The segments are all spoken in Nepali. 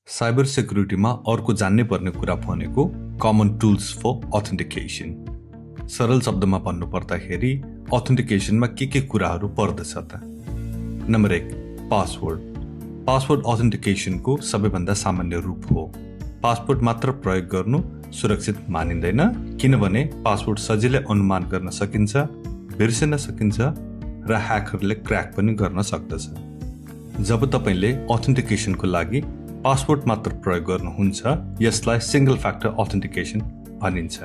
साइबर सेक्युरिटीमा अर्को जान्नै पर्ने कुरा भनेको कमन टुल्स फर अथेन्टिकेसन। सरल शब्दमा भन्नु पर्दाखेरि अथेन्टिकेसनमा के कुराहरू पर्दछ त? Number 1, password. पासवर्ड अथेन्टिकेसनको सबैभन्दा सामान्य रूप हो। पासवर्ड मात्र प्रयोग गर्नु सुरक्षित मानिँदैन, किनभने पासवर्ड सजिलै अनुमान गर्न सकिन्छ, बिर्सिन सकिन्छ र ह्याकरले क्र्याक पनि गर्न सक्दछ। जब तपाईले अथेन्टिकेसनको लागि पासवर्ड मात्र प्रयोग गर्नुहुन्छ, यसलाई सिंगल फ्याक्टर अथेन्टिकेसन भनिन्छ।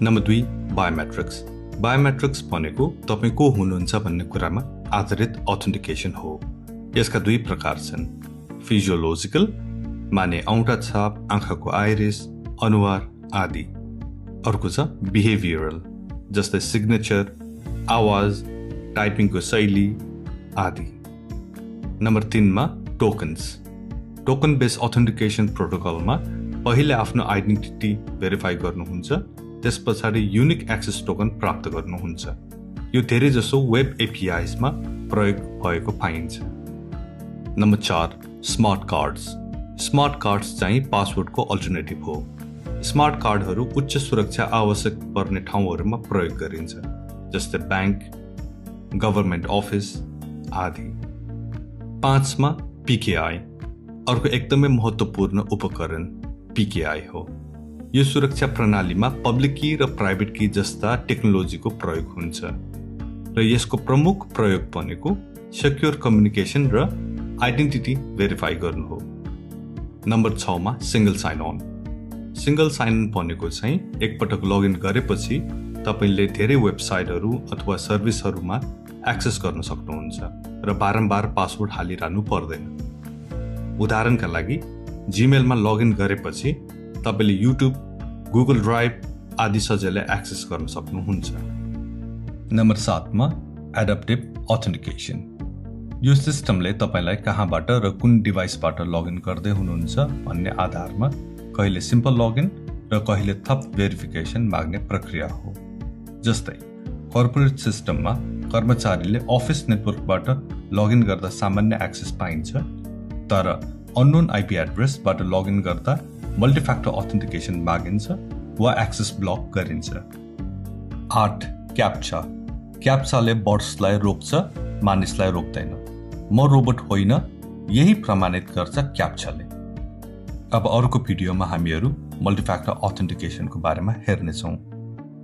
Number 2, biometrics. बायोमेट्रिक्स भनेको तपाई को हुनुहुन्छ भन्ने कुरामा आधारित अथेन्टिकेसन हो। यसका दुई प्रकार छन्, फिजियोलोजिकल माने औँठा छाप, आँखाको आइरिस, अनुहार आदि। अर्को छ बिहेभियरल, जस्तै सिग्नेचर, आवाज, टाइपिङको शैली आदि। नम्बर 3 मा टोकन्स। टोकन बेस्ड अथेन्टिकेसन प्रोटोकलमा पहिले आफ्नो आइडेन्टिटी भेरिफाई गर्नुहुन्छ, त्यसपछाडि युनिक एक्सेस टोकन प्राप्त गर्नुहुन्छ। यो धेरै जसो वेब एपीआईमा प्रयोग भएको पाइन्छ। Number 4, smart cards. Smart cards चाहिँ पासवर्डको अल्टरनेटिभ हो। स्मार्ट कार्डहरू उच्च सुरक्षा आवश्यक पर्ने ठाउँहरूमा प्रयोग गरिन्छ, जस्तै ब्याङ्क, गभर्नमेन्ट अफिस आदि। 5 मा पीकेआई। अर्को एकदमै महत्त्वपूर्ण उपकरण पीकेआई हो। यो सुरक्षा प्रणालीमा पब्लिक की र प्राइभेट की जस्ता टेक्नोलोजीको प्रयोग हुन्छ र यसको प्रमुख प्रयोग भनेको सेक्योर कम्युनिकेसन र आइडेन्टिटी भेरिफाई गर्नु हो। नम्बर 6 मा single sign on. Single sign on भनेको चाहिँ एकपटक लगइन गरेपछि तपाईले धेरै वेबसाइटहरू अथवा सर्भिसहरूमा एक्सेस गर्न सक्नुहुन्छ र बारम्बार पासवर्ड हालिरहनु पर्दैन। उदाहरणका लागि जीमेलमा लगइन गरेपछि तपाईले युट्युब, गुगल ड्राइभ आदि सजिलै एक्सेस गर्न सक्नुहुन्छ। नम्बर 7 मा एडप्टिभ अथेन्टिकेसन। यो सिस्टमले तपाईलाई कहाँबाट र कुन डिभाइसबाट लगइन गर्दै हुनुहुन्छ भन्ने आधारमा कहिले सिम्पल लगइन र कहिले थप भेरिफिकेसन माग्ने प्रक्रिया हो। जस्तै कर्पोरेट सिस्टममा कर्मचारीले अफिस नेटवर्कबाट लगइन गर्दा सामान्य एक्सेस पाइन्छ, तर अननोन आइपी एड्रेसबाट लगइन गर्दा मल्टिफ्याक्टर अथेन्टिकेसन मागिन्छ वा एक्सेस ब्लक गरिन्छ। 8, क्याप्चा। क्याप्चाले बर्ड्सलाई रोक्छ, मानिसलाई रोक्दैन। म रोबोट होइन, यही प्रमाणित गर्छ क्याप्चाले। अब अर्को भिडियोमा हामीहरू मल्टिफ्याक्टर अथेन्टिकेसनको बारेमा हेर्नेछौँ।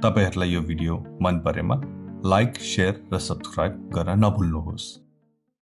तपाईहरुलाई यो भिडियो मन परेमा लाइक, शेयर र सब्स्क्राइब गर्न नभुल्नुहोस्।